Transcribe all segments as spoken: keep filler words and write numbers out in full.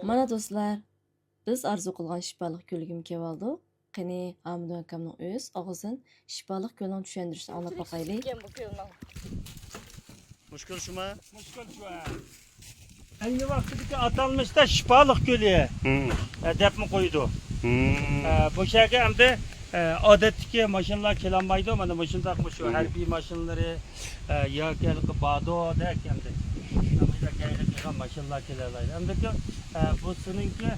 مانا دوستلار، بىز ئارزۇ قىلغان شىپالىق كۆلگىمۇ كېلىۋالدۇق. قېنى، ھامىدۇ ئاكامنىڭ ئۆز ئاغزىدىن شىپالىق كۆلنىڭ چۈشەندۈرۈشىنى ئاڭلاپ باقايلى. مۇشكۈل شۇما؟ مۇشكۈل شۇ، ھە. ئەينى ۋاقتىدىكى ئاتالمىشتا شىپالىق كۆلى، ھە، دەپمۇ قويىدۇ. ھە، بۇ شەھەرگە ئەمدى، ھە، ئادەتتىكى ماشىنىلار كېلەلمەيدۇ. مانا مۇشۇنداق مۇشۇ ھەربىي ماشىنىلىرى، ھە، ياكى ھېلىقى بادودەك ئەمدى. ماشىنىلار كېلەلەيدۇ. ئەمدىكى، ھە، بۇ سۇنىڭكى،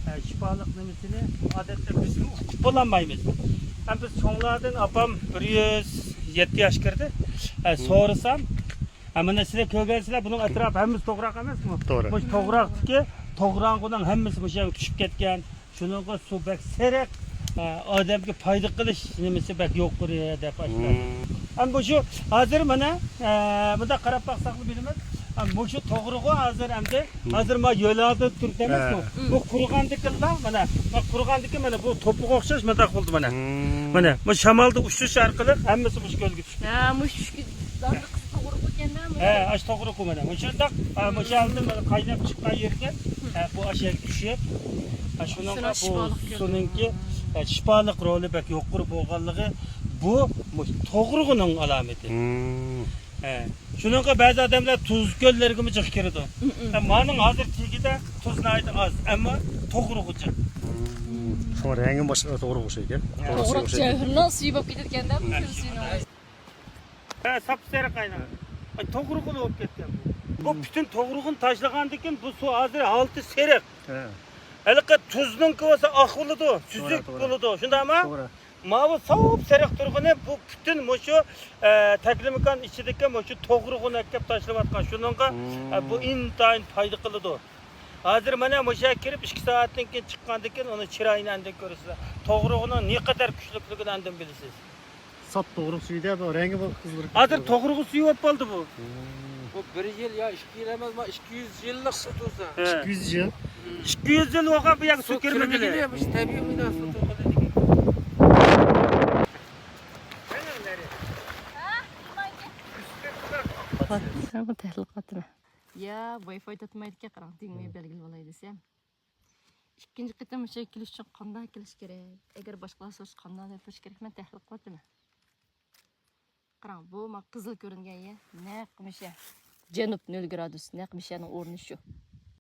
ھە، شىپالىق نېمىسىنى ئادەتتە بىزمۇ ئۇقۇپ بولالمايمىز. ھەم بىز چوڭلاردىن، ئاپام بىر يۈز يەتتە ياش كىردى. ھە، سورىسام، ھە، مانا سىلەر كۆرگەنسىلەر، بۇنىڭ ئەتراپى ھەممىسى توغراق ئەمەسمۇ؟ توغرا. مۇشۇ توغراقتىكى توغراڭغۇنىڭ ھەممىسى مۇشۇ يەرگە چۈشۈپ كەتكەن. شۇنىڭغا سۇ بەك سېرىق، ئە، ئادەمگە پايدا قىلىش نېمىسى بەك يۇقىرى دەپ ئاشۇنداق. ئەمما مۇشۇ ھازىر مانا، ئە، مۇنداق قاراپ باقساقلا بىلىمىز. ئە، مۇشۇ توغرىغۇ ھازىر ئەمدى، ھازىر ما يول ئالدىدا تۇرۇپتۇ ئەمەسمۇ؟ بۇ قۇرۇغاندىكىنلا مانا، ما قۇرۇغاندىكىن مانا بۇ توپىغا ئوخشاش مۇنداق بولدى مانا. مانا، بۇ شامالدا ئۇچۇش ئارقىلىق ھەممىسى مۇشۇ كۆلگە چۈشتى. ھە، مۇشۇ چۈشكە داڭلىق توغرىغۇ ئىكەن-دە، مۇشۇ. ھە، ئاش توغرىغۇ مانا. مۇشۇنداق، ھە، مۇشۇ ئالدىن مانا قايناپ چىققان يېرىدىن، ھە، بۇ ئاش يەرگە چۈشۈپ، ھە، شۇنىڭغا بۇ سۇنىڭكى، ھە، شىپالىق رولى بەك يۇقىرى بولغانلىقى بۇ مۇشۇ توغرىغۇنىڭ ئالامىتى. ھە، شۇنىڭغا بەزى ئادەملەر تۇز كۆللىرىگىمۇ جىق كىرىدۇ. ھە، مانىڭ ھازىر تېگىدە تۇز ناھايىتى ئاز، ئەمما توغرىغۇ جىق. شۇڭا رەڭگىمۇ باشقا، توغرىغۇ ئوخشايدىكەن. توغراق جەۋھىرنىڭ سۈيى بولۇپ كېتىدىكەن-دە، بۇ كۆل سۈيىنىڭ. ھە، ساپسېرىق ئاينا. ئاي، توغرىغۇن بولۇپ كەتكەن بۇ. بۇ پۈتۈن توغرىغۇن تاشلىغاندىن كېيىن بۇ سۇ ھازىر ھالىتى سېرىق. ھە. ھېلىقى تۇزنىڭكى بولسا ئاق بولىدۇ، سۈزۈك بولىدۇ. شۇنداقمۇ؟ توغرا. ماۋۇ ساپسېرىق تۇرغىنى بۇ پۈتۈن مۇشۇ، ئە، تەكلىماكان ئىچىدىكى مۇشۇ توغرىغۇن ئەكەپ تاشلىۋاتقان. شۇنىڭغا، ئە، بۇ ئىنتايىن پايدا قىلىدۇ. ھازىر مانا مۇشۇ يەرگە كىرىپ ئىككى سائەتتىن كېيىن چىققاندىن كېيىن ئۇنىڭ چىرايىنى ئاندىن كۆرىسىلەر. توغرىغۇنىڭ نېقەدەر كۈچلۈكلۈكىنى ئاندىن بىلىسىز. ساپ توغرىغۇ سۈيىدە بۇ رەڭگى بۇ قىزىل. ھازىر توغرىغۇ سۈيى بولۇپ قالدى بۇ. بۇ بىر يىل يا ئىككى يىل ئەمەس، ما ئىككى يۈز يىللىق سۇ تۇزى. ھە. ئىككى يۈز يىل. ئىككى يۈز يىل بولغان بۇ يەرگە سۇ كىرمىگىلى. مۇشۇ تەبىئىي مۇنداق سۇ تۇزى. بۇ تەھلىل قاتىمەن. يا ۋاي فاي تارتمايدىكەن، قاراڭ، دېڭىزنى بەلگىلىۋالاي دېسەم. ئىككىنچى قېتىم مۇشۇ يەرگە كېلىش ئۈچۈن قانداق كېلىش كېرەك؟ ئەگەر باشقىلار سورىسا قانداق دەپ تۇرۇش كېرەك؟ مەن تەھلىل قىلىۋاتىمەن. قاراڭ، بۇ ماڭا قىزىل كۆرۈنگەن يەر، نەق مۇشۇ يەر. جەنۇب نۆل گرادۇس، نەق مۇشۇ يەرنىڭ ئورنى شۇ.